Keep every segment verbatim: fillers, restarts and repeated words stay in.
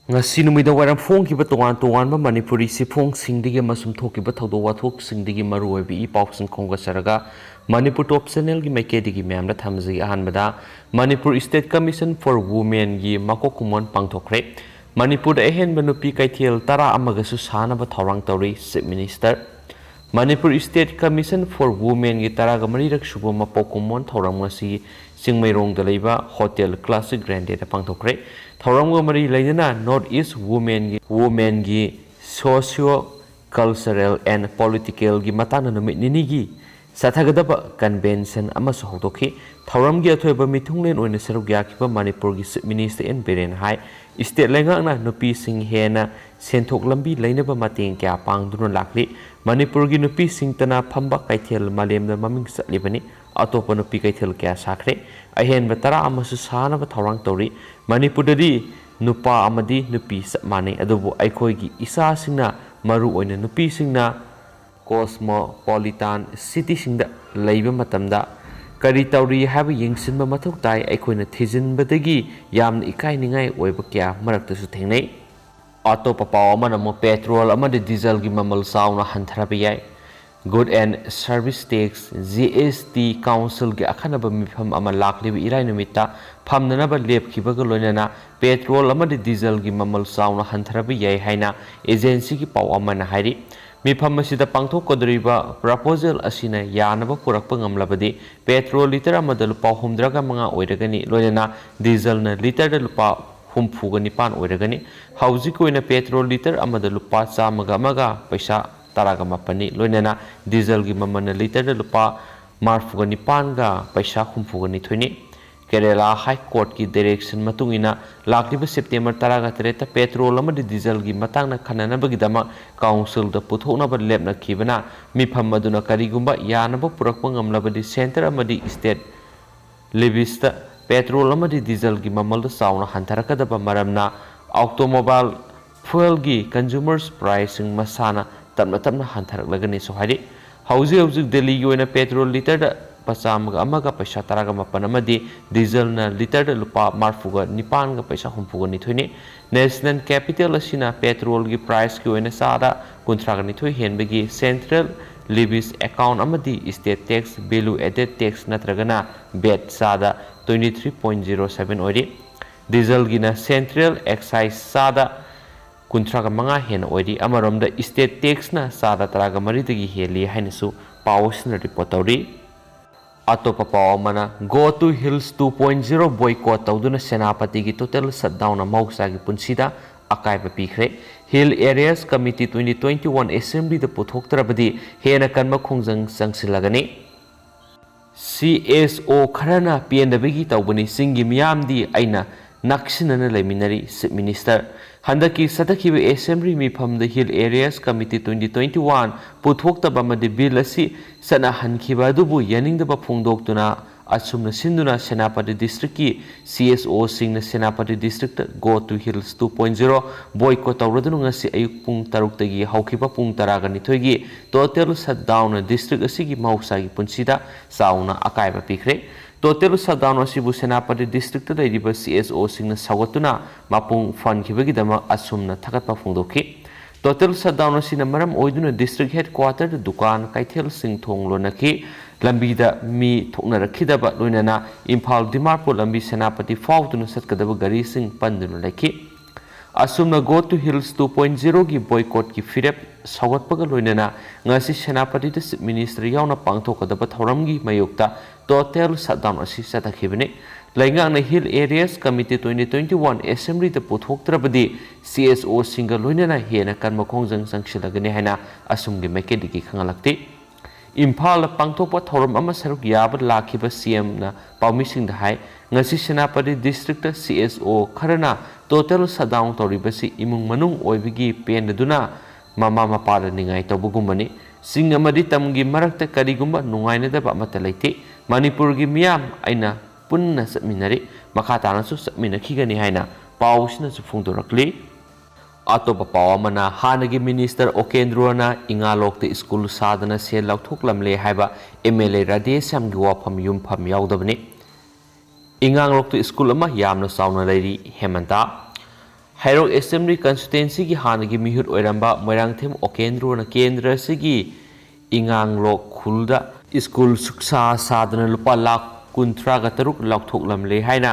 ꯉꯁꯤ ꯅꯨꯃꯤꯗꯥꯡ ꯋꯥꯏꯔꯝ ꯐꯣꯡꯈꯤꯕ ꯇꯣꯉꯥꯟ ꯇꯣꯉꯥꯟꯕ ꯃꯅꯤꯄꯨꯔꯤ ꯁꯤꯐꯣꯡꯁꯤꯡꯗꯒꯤ ꯑꯃꯁꯨꯡ ꯊꯣꯛꯈꯤꯕ ꯊꯧꯗꯣꯛ ꯋꯥꯊꯣꯛꯁꯤꯡꯗꯒꯤ ꯃꯔꯨꯑꯣꯏꯕ ꯏ ꯄꯥꯎꯁꯤꯡ ꯈꯣꯝꯒꯠꯆꯔꯒ ꯃꯅꯤꯄꯨꯔ ꯇꯣꯞ ꯆꯦꯅꯦꯜꯒꯤ ꯃꯥꯏꯀꯩꯗꯒꯤ ꯃꯌꯥꯝꯗ ꯊꯝꯖꯒꯦ꯫ ꯑꯍꯥꯟꯕꯗ ꯃꯅꯤꯄꯨꯔ State Commission for Womenꯒꯤ ꯃꯀꯣꯛ ꯀꯨꯝꯑꯣꯟ ꯄꯥꯡꯊꯣꯛꯈ꯭ꯔꯦ꯫ ꯃꯅꯤꯄꯨꯔꯗ ꯑꯍꯦꯟꯕ ꯅꯨꯄꯤ ꯀꯩꯊꯦꯜ ꯇꯔꯥ ꯑꯃꯒꯁꯨ ꯁꯥꯅꯕ ꯊꯧꯔꯥꯡ ꯇꯧꯔꯤ, Chief Minister꯫ Manipur State Commission for Womenꯒꯤ ꯇꯔꯥꯒ ꯃꯔꯤꯔꯛ ꯁꯨꯕ ꯃꯄꯣꯛ ꯀꯨꯝꯑꯣꯟ ꯊꯧꯔꯝ ꯉꯁꯤ ꯆꯤꯡꯃꯩꯔꯣꯡꯗ ꯂꯩꯕ Hotel Classic Grandeꯗ ꯄꯥꯡꯊꯣꯛꯈ꯭ꯔꯦ꯫ ꯊꯧꯔꯝꯒ ꯃꯔꯤ ꯂꯩꯅꯅ North East Womenꯒꯤ, Womenꯒꯤ Socio Cultural and Politicalꯒꯤ ꯃꯇꯥꯡꯗ ꯅꯨꯃꯤꯠ ꯅꯤꯅꯤꯒꯤ ꯆꯠꯊꯒꯗꯕ convention ꯑꯃꯁꯨ ꯍꯧꯗꯣꯛꯈꯤ꯫ ꯊꯧꯔꯝꯒꯤ ꯑꯊꯣꯏꯕ ꯃꯤꯊꯨꯡꯂꯦꯟ ꯑꯣꯏꯅ ꯁꯔꯨꯛ ꯌꯥꯈꯤꯕ ꯃꯅꯤꯄꯨꯔꯒꯤ Chief Minister N ꯕꯤꯔꯦꯟ ꯍꯥꯏ, state ꯂꯩꯉꯥꯛꯅ ꯅꯨꯄꯤꯁꯤꯡ ꯍꯦꯟꯅ ꯁꯦꯟꯊꯣꯛ ꯂꯝꯕꯤ ꯂꯩꯅꯕ ꯃꯇꯦꯡ ꯀꯌꯥ ꯄꯥꯡꯗꯨꯅ ꯂꯥꯛꯂꯤ꯫ ꯃꯅꯤꯄꯨꯔꯒꯤ ꯅꯨꯄꯤꯁꯤꯡꯇꯅ ꯐꯝꯕ ꯀꯩꯊꯦꯜ ꯃꯥꯂꯦꯝꯗ ꯃꯃꯤꯡ ꯆꯠꯂꯤꯕꯅꯤ꯫ ꯑꯇꯣꯞꯄ ꯅꯨꯄꯤ ꯀꯩꯊꯦꯜ ꯀꯌꯥ ꯁꯥꯈ꯭ꯔꯦ꯫ ꯑꯍꯦꯟꯕ ꯇꯔꯥ ꯑꯃꯁꯨ ꯁꯥꯅꯕ ꯊꯧꯔꯥꯡ ꯇꯧꯔꯤ꯫ ꯃꯅꯤꯄꯨꯔꯗꯗꯤ ꯅꯨꯄꯥ ꯑꯃꯗꯤ ꯅꯨꯄꯤ ꯆꯞ ꯃꯥꯟꯅꯩ, ꯑꯗꯨꯕꯨ ꯑꯩꯈꯣꯏꯒꯤ ꯏꯆꯥꯁꯤꯡꯅ, ꯃꯔꯨꯑꯣꯏꯅ ꯅꯨꯄꯤꯁꯤꯡꯅ cosmopolitan cityꯁꯤꯡꯗ ꯂꯩꯕ ꯃꯇꯝꯗ ꯀꯔꯤ ꯇꯧꯔꯤ ꯍꯥꯏꯕ ꯌꯦꯡꯁꯤꯟꯕ ꯃꯊꯧ ꯇꯥꯏ꯫ ꯑꯩꯈꯣꯏꯅ ꯊꯤꯖꯤꯟꯕꯗꯒꯤ ꯌꯥꯝꯅ ꯏꯀꯥꯏꯅꯤꯡꯉꯥꯏ ꯑꯣꯏꯕ ꯀꯌꯥ ꯃꯔꯛꯇꯁꯨ ꯊꯦꯡꯅꯩ꯫ ꯑꯇꯣꯞꯄ ꯄꯥꯎ ꯑꯃꯅ ꯑꯃꯨꯛ petrol ꯑꯃꯗꯤ dieselꯒꯤ ꯃꯃꯜ ꯆꯥꯎꯅ ꯍꯟꯊꯔꯕ ꯌꯥꯏ꯫ Good and Service Tax, G S T, Councilꯒꯤ ꯑꯈꯟꯅꯕ ꯃꯤꯐꯝ ꯑꯃ ꯂꯥꯛꯂꯤꯕ ꯏꯔꯥꯏ ꯅꯨꯃꯤꯠꯇ ꯐꯝꯅꯅꯕ ꯂꯦꯞꯈꯤꯕꯒ ꯂꯣꯏꯅꯅ petrol ꯑꯃꯗꯤ dieselꯒꯤ ꯃꯃꯜ ꯆꯥꯎꯅ ꯍꯟꯊꯔꯕ ꯌꯥꯏ ꯍꯥꯏꯅ agencyꯒꯤ ꯄꯥꯎ ꯑꯃꯅ ꯍꯥꯏꯔꯤ꯫ ꯃꯤꯐꯝ ꯑꯁꯤꯗ ꯄꯥꯡꯊꯣꯛꯀꯗꯧꯔꯤꯕ proposal ꯑꯁꯤꯅ ꯌꯥꯅꯕ ꯄꯨꯔꯛꯄ ꯉꯝꯂꯕꯗꯤ petrol litre ꯑꯃꯗ ꯂꯨꯄꯥ ꯍꯨꯝꯗ꯭ꯔꯥꯒ ꯃꯉꯥ ꯑꯣꯏꯔꯒꯅꯤ, ꯂꯣꯏꯅꯅ dieselꯅ litreꯗ ꯂꯨꯄꯥ ꯍꯨꯝꯐꯨꯒ ꯅꯤꯄꯥꯟ ꯑꯣꯏꯔꯒꯅꯤ꯫ ꯍꯧꯖꯤꯛꯀꯤ ꯑꯣꯏꯅ petrol litre ꯑꯃꯗ ꯂꯨꯄꯥ ꯆꯥꯝꯃꯒ ꯑꯃꯒ ꯄꯩꯁꯥ ꯇꯔꯥꯒ ꯃꯥꯄꯟꯅꯤ, ꯂꯣꯏꯅꯅ dieselꯒꯤ ꯃꯃꯜꯅ litreꯗ ꯂꯨꯄꯥ ꯃꯔꯐꯨꯒ ꯅꯤꯄꯥꯟꯒ ꯄꯩꯁꯥ ꯍꯨꯝꯐꯨꯒ ꯅꯤꯊꯣꯏꯅꯤ꯫ Kerala High Courtꯀꯤ direction ꯃꯇꯨꯡ ꯏꯟꯅ ꯂꯥꯛꯂꯤꯕ September ꯇꯔꯥꯒ ꯇꯔꯦꯠꯇ petrol ꯑꯃꯗꯤ dieselꯒꯤ ꯃꯇꯥꯡꯗ ꯈꯟꯅꯅꯕꯒꯤꯗꯃꯛ councilꯗ ꯄꯨꯊꯣꯛꯅꯕ ꯂꯦꯞꯅꯈꯤꯕꯅ, ꯃꯤꯐꯝ ꯑꯗꯨꯅ ꯀꯔꯤꯒꯨꯝꯕ ꯌꯥꯅꯕ ꯄꯨꯔꯛꯄ ꯉꯝꯂꯕꯗꯤ centre ꯑꯃꯗꯤ state leviesꯇ petrol ꯑꯃꯗꯤ dieselꯒꯤ ꯃꯃꯜꯗ ꯆꯥꯎꯅ ꯍꯟꯊꯔꯛꯀꯗꯕ ꯃꯔꯝꯅ automobile fuelꯒꯤ consumers priceꯁꯤꯡ ꯃꯁꯥꯅ ꯇꯞꯅ ꯇꯞꯅ ꯍꯟꯊꯔꯛꯂꯒꯅꯤꯁꯨ ꯍꯥꯏꯔꯤ꯫ ꯍꯧꯖꯤꯛ ꯍꯧꯖꯤꯛ ꯗꯦꯜꯂꯤꯒꯤ ꯑꯣꯏꯅ petrol litreꯗ ꯂꯨꯄꯥ ꯆꯥꯝꯃꯒ ꯑꯃꯒ ꯄꯩꯁꯥ ꯇꯔꯥꯒ ꯃꯥꯄꯟ ꯑꯃꯗꯤ ꯗꯤꯖꯜꯅ ꯂꯤꯇꯔꯗ ꯂꯨꯄꯥ ꯃꯔꯤꯐꯨꯒ ꯅꯤꯄꯥꯟꯒ ꯄꯩꯁꯥ ꯍꯨꯝꯐꯨꯒ ꯅꯤꯊꯣꯏꯅꯤ꯫ National Capital ꯑꯁꯤꯅ ꯄꯦꯇ꯭ꯔꯣꯜꯒꯤ priceꯀꯤ ꯑꯣꯏꯅ ꯆꯥꯗ ꯀꯨꯟꯊ꯭ꯔꯥꯒ ꯅꯤꯊꯣꯏ ꯍꯦꯟꯕꯒꯤ central levies account ꯑꯃꯗꯤ state tax, value added tax ꯅꯠꯇ꯭ꯔꯒꯅ vat ꯆꯥꯗ twenty three point zero seven ꯑꯣꯏꯔꯤ꯫ ꯗꯤꯖꯜꯒꯤꯅ central excise ꯆꯥꯗ ꯀꯨꯟꯊ꯭ꯔꯥꯒ ꯃꯉꯥ ꯍꯦꯟꯅ ꯑꯣꯏꯔꯤ꯫ ꯑꯃꯔꯣꯝꯗ state taxꯅ ꯆꯥꯗ ꯇꯔꯥꯒ ꯃꯔꯤꯗꯒꯤ ꯍꯦꯜꯂꯤ ꯍꯥꯏꯅꯁꯨ ꯄꯥꯎ ꯑꯁꯤꯅ report ꯇꯧꯔꯤ꯫ ꯑꯇꯣꯞꯄ ꯄꯥꯎ ꯑꯃꯅ, Go to Hills two point zero boycott ꯇꯧꯗꯨꯅ ꯁꯦꯅꯥꯄꯇꯤꯒꯤ total shutdownꯅ ꯃꯍꯧꯁꯥꯒꯤ ꯄꯨꯟꯁꯤꯗ ꯑꯀꯥꯏꯕ ꯄꯤꯈ꯭ꯔꯦ꯫ Hill Areas Committee twenty twenty-one assemblyꯗ ꯄꯨꯊꯣꯛꯇ꯭ꯔꯕꯗꯤ ꯍꯦꯟꯅ ꯀꯟꯕ ꯈꯣꯡꯖꯪ ꯆꯪꯁꯤꯜꯂꯒꯅꯤ꯫ C S O ꯈꯔꯅ ꯄꯦꯟꯗꯕꯒꯤ ꯇꯧꯕꯅꯤ, ꯆꯤꯡꯒꯤ ꯃꯤꯌꯥꯝꯗꯤ ꯑꯩꯅ ꯅꯛꯁꯤꯟꯅꯅ ꯂꯩꯃꯤꯟꯅꯔꯤ꯫ Chief Minister, ꯍꯟꯗꯛꯀꯤ ꯆꯠꯊꯈꯤꯕ assembly ꯃꯤꯐꯝꯗ Hill Areas Committee twenty twenty-one ꯄꯨꯊꯣꯛꯇꯕ ꯑꯃꯗꯤ bill ꯑꯁꯤ ꯆꯠꯅꯍꯟꯈꯤꯕ ꯑꯗꯨꯕꯨ ꯌꯥꯅꯤꯡꯗꯕ ꯐꯣꯡꯗꯣꯛꯇꯨꯅ ꯑꯁꯨꯝꯅ ꯁꯤꯟꯗꯨꯅ Senapati districtꯀꯤ C S Oꯁꯤꯡꯅ Senapati districtꯇ Go to Hills two point zero boycott ꯇꯧꯔꯗꯨꯅ ꯉꯁꯤ ꯑꯌꯨꯛ ꯄꯨꯡ ꯇꯔꯨꯛꯇꯒꯤ ꯍꯧꯈꯤꯕ ꯄꯨꯡ ꯇꯔꯥꯒ ꯅꯤꯊꯣꯏꯒꯤ total shutdownꯅ district ꯑꯁꯤꯒꯤ ꯃꯍꯧꯁꯥꯒꯤ ꯄꯨꯟꯁꯤꯗ ꯆꯥꯎꯅ ꯑꯀꯥꯏꯕ ꯄꯤꯈ꯭ꯔꯦ꯫ Total shutdown ꯑꯁꯤꯕꯨ ꯁꯦꯅꯥꯄꯇꯤ districtꯇ ꯂꯩꯔꯤꯕ C S Oꯁꯤꯡꯅ ꯁꯧꯒꯠꯇꯨꯅ ꯃꯄꯨꯡ ꯐꯥꯍꯟꯈꯤꯕꯒꯤꯗꯃꯛ ꯑꯁꯨꯝꯅ ꯊꯥꯒꯠꯄ ꯐꯣꯡꯗꯣꯛꯈꯤ꯫ Total shutdown ꯑꯁꯤꯅ ꯃꯔꯝ ꯑꯣꯏꯗꯨꯅ district headquarterꯗ ꯗꯨꯀꯥꯟ, ꯀꯩꯊꯦꯜꯁꯤꯡ ꯊꯣꯡ ꯂꯣꯟꯅꯈꯤ꯫ ꯂꯝꯕꯤꯗ ꯃꯤ ꯊꯣꯛꯅꯔꯛꯈꯤꯗꯕ ꯂꯣꯏꯅꯅ ꯏꯝꯐꯥꯜ ꯗꯤꯃꯥꯄꯨꯔ ꯂꯝꯕꯤ ꯁꯦꯅꯥꯄꯇꯤ ꯐꯥꯎꯗꯨꯅ ꯆꯠꯀꯗꯕ ꯒꯥꯔꯤꯁꯤꯡ ꯄꯟꯗꯨꯅ ꯂꯩꯈꯤ꯫ ꯑꯁꯨꯝꯅ Go to Hills two point zeroꯒꯤ boycottꯀꯤ ꯐꯤꯔꯦꯞ ꯁꯧꯒꯠꯄꯒ ꯂꯣꯏꯅꯅ ꯉꯁꯤ ꯁꯦꯅꯥꯄꯇꯤꯗ Chief Minister ꯌꯥꯎꯅ ꯄꯥꯡꯊꯣꯛꯀꯗꯕ ꯊꯧꯔꯝꯒꯤ ꯃꯥꯌꯣꯛꯇ total shutdown ꯑꯁꯤ ꯆꯠꯊꯈꯤꯕꯅꯤ꯫ ꯂꯩꯉꯥꯛꯅ Hill Areas Committee twenty twenty-one assemblyꯗ ꯄꯨꯊꯣꯛꯇ꯭ꯔꯕꯗꯤ C S Oꯁꯤꯡꯒ ꯂꯣꯏꯅꯅ ꯍꯦꯟꯅ ꯀꯟꯕ ꯈꯣꯡꯖꯪ ꯆꯪꯁꯤꯜꯂꯒꯅꯤ ꯍꯥꯏꯅ ꯑꯁꯨꯝꯒꯤ ꯃꯥꯏꯀꯩꯗꯒꯤ ꯈꯪꯍꯜꯂꯛꯇꯦ꯫ ꯏꯝꯐꯥꯜꯗ ꯄꯥꯡꯊꯣꯛꯄ ꯊꯧꯔꯝ ꯑꯃ ꯁꯔꯨꯛ ꯌꯥꯕ ꯂꯥꯛꯈꯤꯕ CMꯅ ꯄꯥꯎꯃꯤꯁꯤꯡꯗ ꯍꯥꯏ, ꯉꯁꯤ ꯁꯦꯅꯥꯄꯇꯤ districtꯇ C S O ꯈꯔꯅ total shutdown ꯇꯧꯔꯤꯕꯁꯤ ꯏꯃꯨꯡ ꯃꯅꯨꯡ ꯑꯣꯏꯕꯒꯤ ꯄꯦꯟꯗꯗꯨꯅ ꯃꯃꯥ ꯃꯄꯥꯗ ꯅꯤꯡꯉꯥꯏ ꯇꯧꯕꯒꯨꯝꯕꯅꯤ꯫ ꯆꯤꯡ ꯑꯃꯗꯤ ꯇꯝꯒꯤ ꯃꯔꯛꯇ ꯀꯔꯤꯒꯨꯝꯕ ꯅꯨꯡꯉꯥꯏꯅꯗꯕ ꯑꯃꯠꯇ ꯂꯩꯇꯦ꯫ ꯃꯅꯤꯄꯨꯔꯒꯤ ꯃꯤꯌꯥꯝ ꯑꯩꯅ ꯄꯨꯟꯅ ꯆꯠꯃꯤꯟꯅꯔꯤ, ꯃꯈꯥ ꯇꯥꯅꯁꯨ ꯆꯠꯃꯤꯟꯅꯈꯤꯒꯅꯤ ꯍꯥꯏꯅ ꯄꯥꯎꯁꯤꯅꯁꯨ ꯐꯣꯡꯗꯣꯔꯛꯂꯤ꯫ ꯑꯇꯣꯞꯄ ꯄꯥꯎ ꯑꯃꯅ, ꯍꯥꯟꯅꯒꯤ ꯃꯤꯅꯤꯁꯇꯔ ꯑꯣꯀꯦꯟꯗ꯭ꯔꯣꯅ ꯏꯉꯥꯂꯣꯛꯇ ꯁ꯭ꯀꯨꯜ ꯁꯥꯗꯅ ꯁꯦꯜ ꯂꯧꯊꯣꯛꯂꯝꯂꯦ ꯍꯥꯏꯕ ꯑꯦꯝ ꯑꯦꯜ ꯑꯦ ꯔꯥꯙꯦꯁ꯭ꯌꯥꯝꯒꯤ ꯋꯥꯐꯝ ꯌꯨꯝꯐꯝ ꯌꯥꯎꯗꯕꯅꯤ꯫ ꯏꯉꯥꯂꯣꯛꯇ ꯁ꯭ꯀꯨꯜ ꯑꯃ ꯌꯥꯝꯅ ꯆꯥꯎꯅ ꯂꯩꯔꯤ꯫ ꯍꯦꯃꯟꯇ꯫ ꯍꯩꯔꯣꯛ ꯑꯦꯁꯦꯝꯕ꯭ꯂꯤ ꯀꯟꯁꯇꯤꯇ꯭ꯋꯦꯟꯁꯤꯒꯤ ꯍꯥꯟꯅꯒꯤ ꯃꯤꯍꯨꯠ ꯑꯣꯏꯔꯝꯕ ꯃꯣꯏꯔꯥꯡꯊꯦꯝ ꯑꯣꯀꯦꯟꯗ꯭ꯔꯣꯅ ꯀꯦꯟꯗ꯭ꯔ ꯑꯁꯤꯒꯤ ꯏꯉꯥꯂꯣꯛ ꯈꯨꯜꯗ ꯁ꯭ꯀꯨꯜ ꯁꯨꯛꯁꯥ ꯁꯥꯗꯅ ꯂꯨꯄꯥ ꯂꯥꯈ ꯀꯨꯟꯊ꯭ꯔꯥꯒ ꯇꯔꯨꯛ ꯂꯧꯊꯣꯛꯂꯝꯂꯦ ꯍꯥꯏꯅ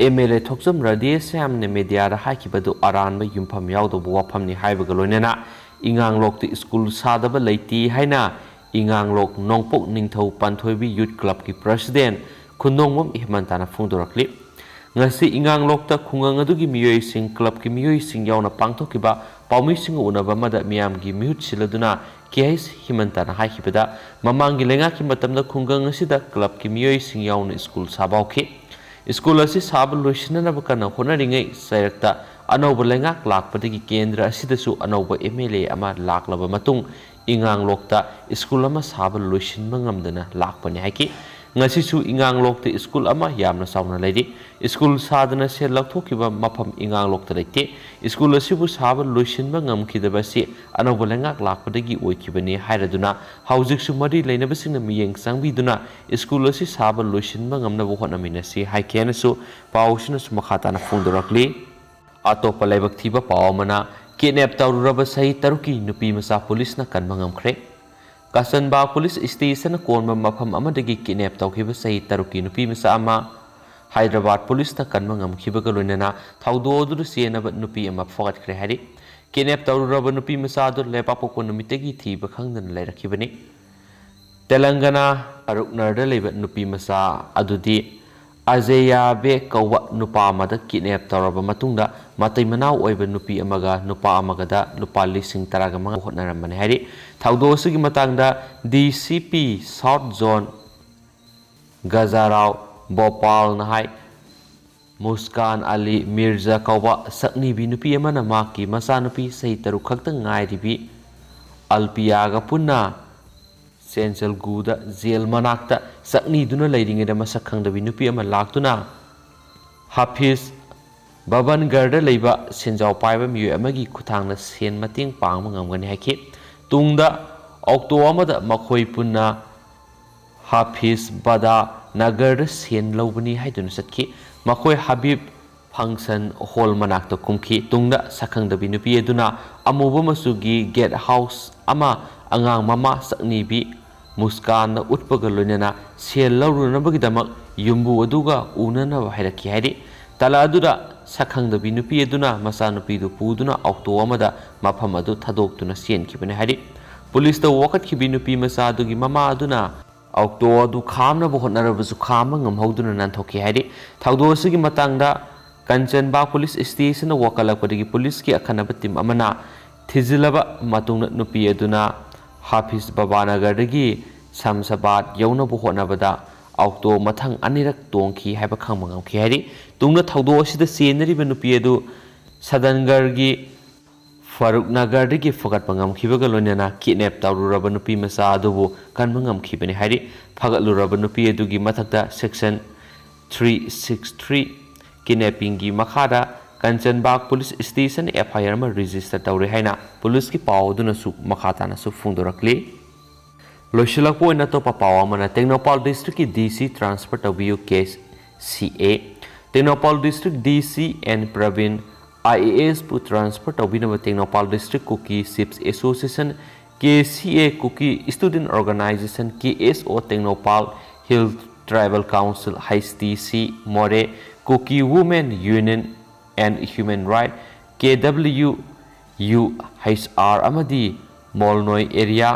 ꯑꯦꯝ ꯑꯦꯜ ꯑꯦ ꯊꯣꯛꯆꯝ ꯔꯥꯙꯦꯁ꯭ꯌꯥꯝꯅ ꯃꯤꯗꯤꯌꯥꯗ ꯍꯥꯏꯈꯤꯕꯗꯨ ꯑꯔꯥꯟꯕ ꯌꯨꯝꯐꯝ ꯌꯥꯎꯗꯕ ꯋꯥꯐꯝꯅꯤ ꯍꯥꯏꯕꯒ ꯂꯣꯏꯅꯅ ꯏꯉꯥꯂꯣꯛꯇ ꯁ꯭ꯀꯨꯜ ꯁꯥꯗꯕ ꯂꯩꯇꯦ ꯍꯥꯏꯅ ꯏꯉꯥꯂꯣꯛ ꯅꯣꯡꯄꯣꯛ ꯅꯤꯡꯊꯧ ꯄꯥꯟꯊꯣꯏꯕꯤ ꯌꯨꯠ ꯀ꯭ꯂꯕꯀꯤ ꯄ꯭ꯔꯁꯤꯗꯦꯟ ꯈꯨꯟꯗꯣꯡꯕꯝ ꯍꯦꯃꯟꯇꯅ ꯐꯣꯡꯗꯣꯔꯛꯂꯤ꯫ ꯉꯁꯤ ꯏꯉꯥꯂꯣꯛꯇ ꯈꯨꯡꯒꯪ ꯑꯗꯨꯒꯤ ꯃꯤꯑꯣꯏꯁꯤꯡ, ꯀ꯭ꯂꯕꯀꯤ ꯃꯤꯑꯣꯏꯁꯤꯡ ꯌꯥꯎꯅ ꯄꯥꯡꯊꯣꯛꯈꯤꯕ ꯄꯥꯎꯃꯤꯁꯤꯡꯒ ꯎꯅꯕ ꯑꯃꯗ ꯃꯤꯌꯥꯝꯒꯤ ꯃꯤꯍꯨꯠ ꯁꯤꯜꯂꯗꯨꯅ ꯀꯦ ꯑꯩꯆ ꯍꯤꯃꯟꯇꯅ ꯍꯥꯏꯈꯤꯕꯗ, ꯃꯃꯥꯡꯒꯤ ꯂꯩꯉꯥꯛꯀꯤ ꯃꯇꯝꯗ ꯈꯨꯡꯒꯪ ꯑꯁꯤꯗ ꯀ꯭ꯂꯕꯀꯤ ꯃꯤꯑꯣꯏꯁꯤꯡ ꯌꯥꯎꯅ ꯁ꯭ꯀꯨꯜ ꯁꯥꯕ ꯍꯧꯈꯤ꯫ ꯁ꯭ꯀꯨꯜ ꯑꯁꯤ ꯁꯥꯕ ꯂꯣꯏꯁꯤꯟꯅꯅꯕ ꯀꯟꯅ ꯍꯣꯠꯅꯔꯤꯉꯩ ꯆꯩꯔꯛꯇ ꯑꯅꯧꯕ ꯂꯩꯉꯥꯛ ꯂꯥꯛꯄꯗꯒꯤ ꯀꯦꯟꯗ꯭ꯔ ꯑꯁꯤꯗꯁꯨ ꯑꯅꯧꯕ ꯑꯦꯝ ꯑꯦꯜ ꯑꯦ ꯑꯃ ꯂꯥꯛꯂꯕ ꯃꯇꯨꯡ ꯏꯉꯥꯂꯣꯛꯇ ꯁ꯭ꯀꯨꯜ ꯑꯃ ꯁꯥꯕ ꯂꯣꯏꯁꯤꯟꯕ ꯉꯝꯗꯅ ꯂꯥꯛꯄꯅꯤ ꯍꯥꯏꯈꯤ꯫ ꯉꯁꯤꯁꯨ ꯏꯉꯥꯂꯣꯛꯇ ꯁ꯭ꯀꯨꯜ ꯑꯃ ꯌꯥꯝꯅ ꯆꯥꯎꯅ ꯂꯩꯔꯤ꯫ ꯁ꯭ꯀꯨꯜ ꯁꯥꯗꯅ ꯁꯦꯜ ꯂꯧꯊꯣꯛꯈꯤꯕ ꯃꯐꯝ ꯏꯉꯥꯂꯣꯛꯇ ꯂꯩꯇꯦ꯫ ꯁ꯭ꯀꯨꯜ ꯑꯁꯤꯕꯨ ꯁꯥꯕ ꯂꯣꯏꯁꯤꯟꯕ ꯉꯝꯈꯤꯗꯕ ꯑꯁꯤ ꯑꯅꯧꯕ ꯂꯩꯉꯥꯛ ꯂꯥꯛꯄꯗꯒꯤ ꯑꯣꯏꯈꯤꯕꯅꯤ ꯍꯥꯏꯔꯗꯨꯅ ꯍꯧꯖꯤꯛꯁꯨ ꯃꯔꯤ ꯂꯩꯅꯕꯁꯤꯡꯅ ꯃꯤꯠꯌꯦꯡ ꯆꯪꯕꯤꯗꯨꯅ ꯁ꯭ꯀꯨꯜ ꯑꯁꯤ ꯁꯥꯕ ꯂꯣꯏꯁꯤꯟꯕ ꯉꯝꯅꯕ ꯍꯣꯠꯅꯃꯤꯟꯅꯁꯤ ꯍꯥꯏꯈꯤ ꯍꯥꯏꯅꯁꯨ ꯄꯥꯎ ꯑꯁꯤꯅꯁꯨ ꯃꯈꯥ ꯇꯥꯅ ꯐꯣꯡꯗꯣꯔꯛꯂꯤ꯫ ꯑꯇꯣꯞꯄ ꯂꯥꯏꯕꯛ ꯊꯤꯕ ꯄꯥꯎ ꯑꯃꯅ, ꯀꯤꯗꯅꯦꯞ ꯇꯧꯔꯨꯔꯕ ꯆꯍꯤ ꯇꯔꯨꯛꯀꯤ ꯅꯨꯄꯤ ꯃꯆꯥ ꯄꯨꯂꯤꯁꯅ ꯀꯟꯕ ꯉꯝꯈ꯭ꯔꯦ꯫ ꯀꯥꯆꯟꯕꯥ ꯄꯨꯂꯤꯁ ꯁ꯭ꯇꯦꯁꯟꯅ ꯀꯣꯟꯕ ꯃꯐꯝ ꯑꯃꯗꯒꯤ ꯀꯤꯗꯅꯦꯞ ꯇꯧꯈꯤꯕ ꯆꯍꯤ ꯇꯔꯨꯛꯀꯤ ꯅꯨꯄꯤ ꯃꯆꯥ ꯑꯃ ꯍꯥꯏꯗ꯭ꯔꯕꯥꯗ ꯄꯨꯂꯤꯁꯅ ꯀꯟꯕ ꯉꯝꯈꯤꯕꯒ ꯂꯣꯏꯅꯅ ꯊꯧꯗꯣꯛ ꯑꯗꯨꯗ ꯆꯦꯟꯅꯕ ꯅꯨꯄꯤ ꯑꯃ ꯐꯥꯒꯠꯈ꯭ꯔꯦ ꯍꯥꯏꯔꯤ꯫ ꯀꯤꯗꯅꯦꯞ ꯇꯧꯔꯨꯔꯕ ꯅꯨꯄꯤ ꯃꯆꯥ ꯑꯗꯨ ꯂꯩꯕꯥꯛꯄꯣꯛꯄ ꯅꯨꯃꯤꯠꯇꯒꯤ ꯊꯤꯕ ꯈꯪꯗꯅ ꯂꯩꯔꯛꯈꯤꯕꯅꯤ꯫ ꯇꯦꯂꯪꯒꯅꯥ ꯑꯔꯨꯛꯅꯔꯗ ꯂꯩꯕ ꯅꯨꯄꯤ ꯃꯆꯥ ꯑꯗꯨꯗꯤ ꯑꯖꯌꯥꯕꯦ ꯀꯧꯕ ꯅꯨꯄꯥ ꯑꯃꯗ ꯀꯤꯗꯅꯦꯞ ꯇꯧꯔꯕ ꯃꯇꯨꯡꯗ ꯃꯇꯩ ꯃꯅꯥꯎ ꯑꯣꯏꯕ ꯅꯨꯄꯤ ꯑꯃꯒ ꯅꯨꯄꯥ ꯑꯃꯒꯗ ꯂꯨꯄꯥ ꯂꯤꯁꯤꯡ ꯇꯔꯥꯒ ꯃꯉꯥ ꯍꯣꯠꯅꯔꯝꯕꯅꯤ ꯍꯥꯏꯔꯤ꯫ ꯊꯧꯗꯣꯛ ꯑꯁꯤꯒꯤ ꯃꯇꯥꯡꯗ ꯗꯤ ꯁꯤ ꯄꯤ ꯁꯥꯎꯠ ꯖꯣꯟ ꯒꯖꯥꯔꯥꯎ ꯕꯣꯄꯥꯜꯅ ꯍꯥꯏ, ꯃꯨꯁꯀꯥꯟ ꯑꯂꯤ ꯃꯤꯔꯖꯥ ꯀꯧꯕ ꯁꯛꯅꯤꯕꯤ ꯅꯨꯄꯤ ꯑꯃꯅ ꯃꯍꯥꯛꯀꯤ ꯃꯆꯥꯅꯨꯄꯤ ꯆꯍꯤ ꯇꯔꯨꯛ ꯈꯛꯇ ꯉꯥꯏꯔꯤꯕꯤ ꯑꯜꯄꯤꯌꯥꯒ ꯄꯨꯟꯅ ꯁꯦꯟꯖꯜꯒꯨꯗ ꯖꯦꯜ ꯃꯅꯥꯛꯇ ꯆꯠꯅꯤꯗꯨꯅ ꯂꯩꯔꯤꯉꯩꯗ ꯃꯁꯛ ꯈꯪꯗꯕꯤ ꯅꯨꯄꯤ ꯑꯃ ꯂꯥꯛꯇꯨꯅ ꯍꯥꯐꯤꯖ ꯕꯕꯟꯒꯔꯗ ꯂꯩꯕ ꯁꯦꯟꯖꯥꯎ ꯄꯥꯏꯕ ꯃꯤꯑꯣꯏ ꯑꯃꯒꯤ ꯈꯨꯠꯊꯥꯡꯗ ꯁꯦꯟ ꯃꯇꯦꯡ ꯄꯥꯡꯕ ꯉꯝꯒꯅꯤ ꯍꯥꯏꯈꯤ꯫ ꯇꯨꯡꯗ ꯑꯣꯛꯇꯣ ꯑꯃꯗ ꯃꯈꯣꯏ ꯄꯨꯟꯅ ꯍꯥꯐꯤꯖ ꯕꯗꯥ ꯅꯒꯔꯗ ꯁꯦꯟ ꯂꯧꯕꯅꯤ ꯍꯥꯏꯗꯨꯅ ꯆꯠꯈꯤ꯫ ꯃꯈꯣꯏ ꯍꯕꯤꯕ ꯐꯪꯁꯟ ꯍꯣꯜ ꯃꯅꯥꯛꯇ ꯀꯨꯝꯈꯤ꯫ ꯇꯨꯡꯗ ꯁꯛꯈꯪꯗꯕꯤ ꯅꯨꯄꯤ ꯑꯗꯨꯅ ꯑꯃꯨꯕ ꯃꯆꯨꯒꯤ ꯒꯦꯠ ꯍꯥꯎꯁ ꯑꯃ ꯑꯉꯥꯡ ꯃꯃꯥ ꯆꯠꯅꯤꯕꯤ ꯃꯨꯁꯀꯥꯟꯗ ꯎꯠꯄꯒ ꯂꯣꯏꯅꯅ ꯁꯦꯜ ꯂꯧꯔꯨꯅꯕꯒꯤꯗꯃꯛ ꯌꯨꯝꯕꯨ ꯑꯗꯨꯒ ꯎꯅꯅꯕ ꯍꯥꯏꯔꯛꯈꯤ ꯍꯥꯏꯔꯤ꯫ ꯇꯥꯂꯥ ꯑꯗꯨꯗ ꯁꯛꯈꯪꯗꯕꯤ ꯅꯨꯄꯤ ꯑꯗꯨꯅ ꯃꯆꯥꯅꯨꯄꯤꯗꯨ ꯄꯨꯗꯨꯅ ꯑꯣꯛꯇꯣ ꯑꯃꯗ ꯃꯐꯝ ꯑꯗꯨ ꯊꯥꯗꯣꯛꯇꯨꯅ ꯆꯦꯟꯈꯤꯕꯅꯤ ꯍꯥꯏꯔꯤ꯫ ꯄꯨꯂꯤꯁꯇ ꯋꯥꯀꯠꯈꯤꯕꯤ ꯅꯨꯄꯤ ꯃꯆꯥ ꯑꯗꯨꯒꯤ ꯃꯃꯥ ꯑꯗꯨꯅ ꯑꯣꯛꯇꯣ ꯑꯗꯨ ꯈꯥꯝꯅꯕ ꯍꯣꯠꯅꯔꯕꯁꯨ ꯈꯥꯝꯕ ꯉꯝꯍꯧꯗꯨꯅ ꯅꯥꯟꯊꯣꯛꯈꯤ ꯍꯥꯏꯔꯤ꯫ ꯊꯧꯗꯣꯛ ꯑꯁꯤꯒꯤ ꯃꯇꯥꯡꯗ ꯀꯟꯆꯟꯕꯥꯒ ꯄꯨꯂꯤꯁ ꯁ꯭ꯇꯦꯁꯟꯅ ꯋꯥꯀꯠꯂꯛꯄꯗꯒꯤ ꯄꯨꯂꯤꯁꯀꯤ ꯑꯈꯟꯅꯕ ꯇꯤꯝ ꯑꯃꯅ ꯊꯤꯖꯤꯜꯂꯕ ꯃꯇꯨꯡꯗ ꯅꯨꯄꯤ ꯑꯗꯨꯅ ꯍꯥꯐꯤꯖ ꯕꯕꯥꯅꯒꯔꯗꯒꯤ ꯁꯝꯁꯥꯕꯥꯗ ꯌꯧꯅꯕ ꯍꯣꯠꯅꯕꯗ ꯑꯣꯛꯇꯣ ꯃꯊꯪ ꯑꯅꯤꯔꯛ ꯇꯣꯡꯈꯤ ꯍꯥꯏꯕ ꯈꯪꯕ ꯉꯝꯈꯤ ꯍꯥꯏꯔꯤ꯫ ꯇꯨꯡꯗ ꯊꯧꯗꯣꯛ ꯑꯁꯤꯗ ꯆꯦꯟꯅꯔꯤꯕ ꯅꯨꯄꯤ ꯑꯗꯨ ꯁꯗꯟꯒꯔꯒꯤ ꯐꯔꯨꯛ ꯅꯒꯔꯗꯒꯤ ꯐꯒꯠꯄ ꯉꯝꯈꯤꯕꯒ ꯂꯣꯏꯅꯅ ꯀꯤꯗꯅꯦꯞ ꯇꯧꯔꯨꯔꯕ ꯅꯨꯄꯤ ꯃꯆꯥ ꯑꯗꯨꯕꯨ ꯀꯟꯕ ꯉꯝꯈꯤꯕꯅꯤ ꯍꯥꯏꯔꯤ꯫ ꯐꯒꯠꯂꯨꯔꯕ ꯅꯨꯄꯤ ꯑꯗꯨꯒꯤ ꯃꯊꯛꯇ ꯁꯦꯛꯁꯟ ꯊ꯭ꯔꯤ ꯁꯤꯛꯁ ꯊ꯭ꯔꯤ ꯀꯤꯗꯅꯦꯄꯤꯡꯒꯤ ꯃꯈꯥꯗ ꯀꯟꯆꯟꯕꯥꯒ ꯄꯨꯂꯤꯁ ꯁ꯭ꯇꯦꯁꯟ ꯑꯦꯐ ꯑꯥꯏ ꯑꯥꯔ ꯑꯃ ꯔꯦꯖꯤꯁꯇꯔ ꯇꯧꯔꯦ ꯍꯥꯏꯅ ꯄꯨꯂꯤꯁꯀꯤ ꯄꯥꯎ ꯑꯗꯨꯅꯁꯨ ꯃꯈꯥ ꯇꯥꯅꯁꯨ ꯐꯣꯡꯗꯣꯔꯛꯂꯤ꯫ ꯂꯣꯏꯁꯤꯜꯂꯛꯄ ꯑꯣꯏꯅ ꯑꯇꯣꯞꯄ ꯄꯥꯎ ꯑꯃꯅ ꯇꯦꯡꯅꯧꯄꯥꯜ ꯗꯤꯁꯇ꯭ꯔꯤꯛꯀꯤ ꯗꯤ ꯁꯤ ꯇ꯭ꯔꯥꯟꯁꯐꯔ ꯇꯧꯕꯤꯌꯨ ꯀꯦ C A. Tengnoupal district D C N Prabin I A ꯑꯦꯁꯄꯨ ꯇ꯭ꯔꯥꯟꯁꯐꯔ ꯇꯧꯕꯤꯅꯕ Tengnoupal district Kuki chiefs association, K C A, Kuki student organisation, K S O, Tengnoupal hill tribal council, H T C, Moreh, Kuki women union and human right, K W U H R, ꯑꯃꯗꯤ Molnoi area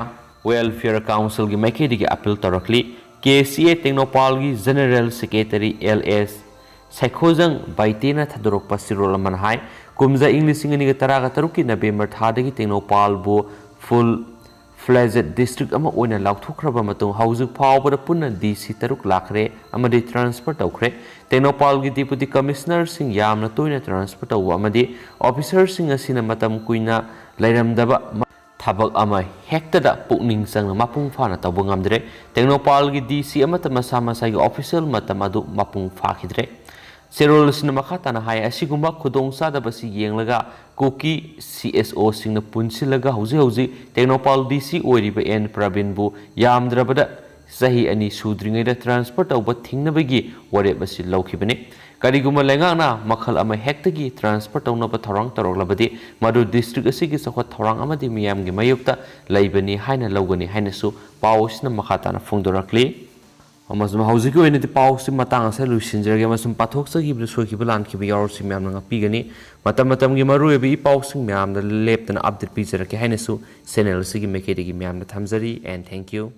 welfare ꯀꯥꯎꯟꯁꯤꯜꯒꯤ ꯃꯥꯏꯀꯩꯗꯒꯤ appeal ꯇꯧꯔꯛꯂꯤ꯫ ꯀꯦ C ꯑꯦ ꯇꯦꯡꯅꯧꯄꯥꯜꯒꯤ general secretary L ꯑꯦꯁ ꯁꯥꯏꯈꯣꯖꯪ ꯕꯥꯏꯇꯦꯅ ꯊꯥꯗꯣꯔꯛꯄ ꯆꯦꯔꯣꯜ ꯑꯃꯅ ꯍꯥꯏ, ꯀꯨꯝꯖꯥ ꯏꯪ ꯂꯤꯁꯤꯡ ꯑꯅꯤꯒ ꯇꯔꯥꯒ ꯇꯔꯨꯛꯀꯤ ꯅꯕꯦꯝꯕꯔ ꯊꯥꯗꯒꯤ ꯇꯦꯡꯅꯧꯄꯥꯜꯕꯨ ꯐꯨꯜ ꯐ꯭ꯂꯦꯖꯦꯗ ꯗꯤꯁꯇ꯭ꯔꯤꯛ ꯑꯃ ꯑꯣꯏꯅ ꯂꯥꯎꯊꯣꯛꯈ꯭ꯔꯕ ꯃꯇꯨꯡ, ꯍꯧꯖꯤꯛ ꯐꯥꯎꯕꯗ ꯄꯨꯟꯅ ꯗꯤ ꯁꯤ ꯇꯔꯨꯛ ꯂꯥꯛꯈ꯭ꯔꯦ ꯑꯃꯗꯤ ꯇ꯭ꯔꯥꯟꯁꯐꯔ ꯇꯧꯈ꯭ꯔꯦ꯫ ꯇꯦꯡꯅꯧꯄꯥꯜꯒꯤ ꯗꯤꯄꯨꯇꯤ ꯀꯃꯤꯁꯅꯔꯁꯤꯡ ꯌꯥꯝꯅ ꯇꯣꯏꯅ ꯇ꯭ꯔꯥꯟꯁꯐꯔ ꯇꯧꯕ ꯑꯃꯗꯤ ꯑꯣꯐꯤꯁꯔꯁꯤꯡ ꯑꯁꯤꯅ ꯃꯇꯝ ꯀꯨꯏꯅ ꯂꯩꯔꯝꯗꯕ ꯃ-, ꯊꯕꯛ ꯑꯃ ꯍꯦꯛꯇꯗ ꯄꯨꯛꯅꯤꯡ ꯆꯪꯅ ꯃꯄꯨꯡ ꯐꯥꯅ ꯇꯧꯕ ꯉꯝꯗ꯭ꯔꯦ꯫ ꯇꯦꯡꯅꯧꯄꯥꯜꯒꯤ ꯗꯤ ꯁꯤ ꯑꯃꯠꯇ ꯃꯁꯥ ꯃꯁꯥꯒꯤ ꯑꯣꯐꯤꯁꯤꯌꯦꯜ ꯃꯇꯝ ꯑꯗꯨ ꯃꯄꯨꯡ ꯐꯥꯈꯤꯗ꯭ꯔꯦ꯫ ꯆꯦꯔꯣꯜ ꯑꯁꯤꯅ ꯃꯈꯥ ꯇꯥꯅ ꯍꯥꯏ, ꯑꯁꯤꯒꯨꯝꯕ ꯈꯨꯗꯣꯡꯆꯥꯗꯕ ꯑꯁꯤ ꯌꯦꯡꯂꯒ ꯀꯨꯀꯤ ꯁꯤ ꯑꯦꯁ ꯑꯣꯁꯤꯡꯅ ꯄꯨꯟꯁꯤꯜꯂꯒ ꯍꯧꯖꯤꯛ ꯍꯧꯖꯤꯛ ꯇꯦꯡꯅꯧꯄꯥꯜ ꯗꯤ ꯁꯤ ꯑꯣꯏꯔꯤꯕ ꯑꯦꯟ ꯄ꯭ꯔꯕꯤꯟꯕꯨ ꯌꯥꯝꯗ꯭ꯔꯕꯗ ꯆꯍꯤ ꯑꯅꯤ ꯁꯨꯗ꯭ꯔꯤꯉꯩꯗ ꯇ꯭ꯔꯥꯟꯁꯐꯔ ꯇꯧꯕ ꯊꯤꯡꯅꯕꯒꯤ ꯋꯥꯔꯦꯞ ꯑꯁꯤ ꯂꯧꯈꯤꯕꯅꯤ꯫ ꯀꯔꯤꯒꯨꯝꯕ ꯂꯩꯉꯥꯛꯅ ꯃꯈꯜ ꯑꯃ ꯍꯦꯛꯇꯒꯤ ꯇ꯭ꯔꯥꯟꯁꯐꯔ ꯇꯧꯅꯕ ꯊꯧꯔꯥꯡ ꯇꯧꯔꯛꯂꯕꯗꯤ, ꯃꯗꯨ ꯗꯤꯁꯇ꯭ꯔꯤꯛ ꯑꯁꯤꯒꯤ ꯆꯥꯎꯈꯠ ꯊꯧꯔꯥꯡ ꯑꯃꯗꯤ ꯃꯤꯌꯥꯝꯒꯤ ꯃꯥꯌꯣꯛꯇ ꯂꯩꯕꯅꯤ ꯍꯥꯏꯅ ꯂꯧꯒꯅꯤ ꯍꯥꯏꯅꯁꯨ ꯄꯥꯎ ꯑꯁꯤꯅ ꯃꯈꯥ ꯇꯥꯅ ꯐꯣꯡꯗꯣꯔꯛꯂꯤ꯫ ꯑꯃꯁꯨꯡ ꯍꯧꯖꯤꯛꯀꯤ ꯑꯣꯏꯅꯗꯤ ꯄꯥꯎꯁꯤ ꯃꯇꯥꯡ ꯑꯁꯤꯗ ꯂꯣꯏꯁꯤꯟꯖꯔꯒꯦ, ꯑꯃꯁꯨꯡ ꯄꯥꯊꯣꯛꯆꯈꯤꯕꯗ ꯁꯣꯏꯈꯤꯕ ꯂꯥꯟꯈꯤꯕ ꯌꯥꯎꯔꯁꯨ ꯃꯌꯥꯝꯅ ꯉꯥꯛꯄꯤꯒꯅꯤ꯫ ꯃꯇꯝ ꯃꯇꯝꯒꯤ ꯃꯔꯨꯑꯣꯏꯕ ꯏ ꯄꯥꯎꯁꯤꯡ ꯃꯌꯥꯝꯗ ꯂꯦꯞꯇꯅ ꯑꯞꯗꯦꯠ ꯄꯤꯖꯔꯛꯀꯦ ꯍꯥꯏꯅꯁꯨ ꯆꯦꯅꯦꯜ ꯑꯁꯤꯒꯤ ꯃꯥꯏꯀꯩꯗꯒꯤ ꯃꯌꯥꯝꯗ ꯊꯝꯖꯔꯤ꯫ And thank you꯫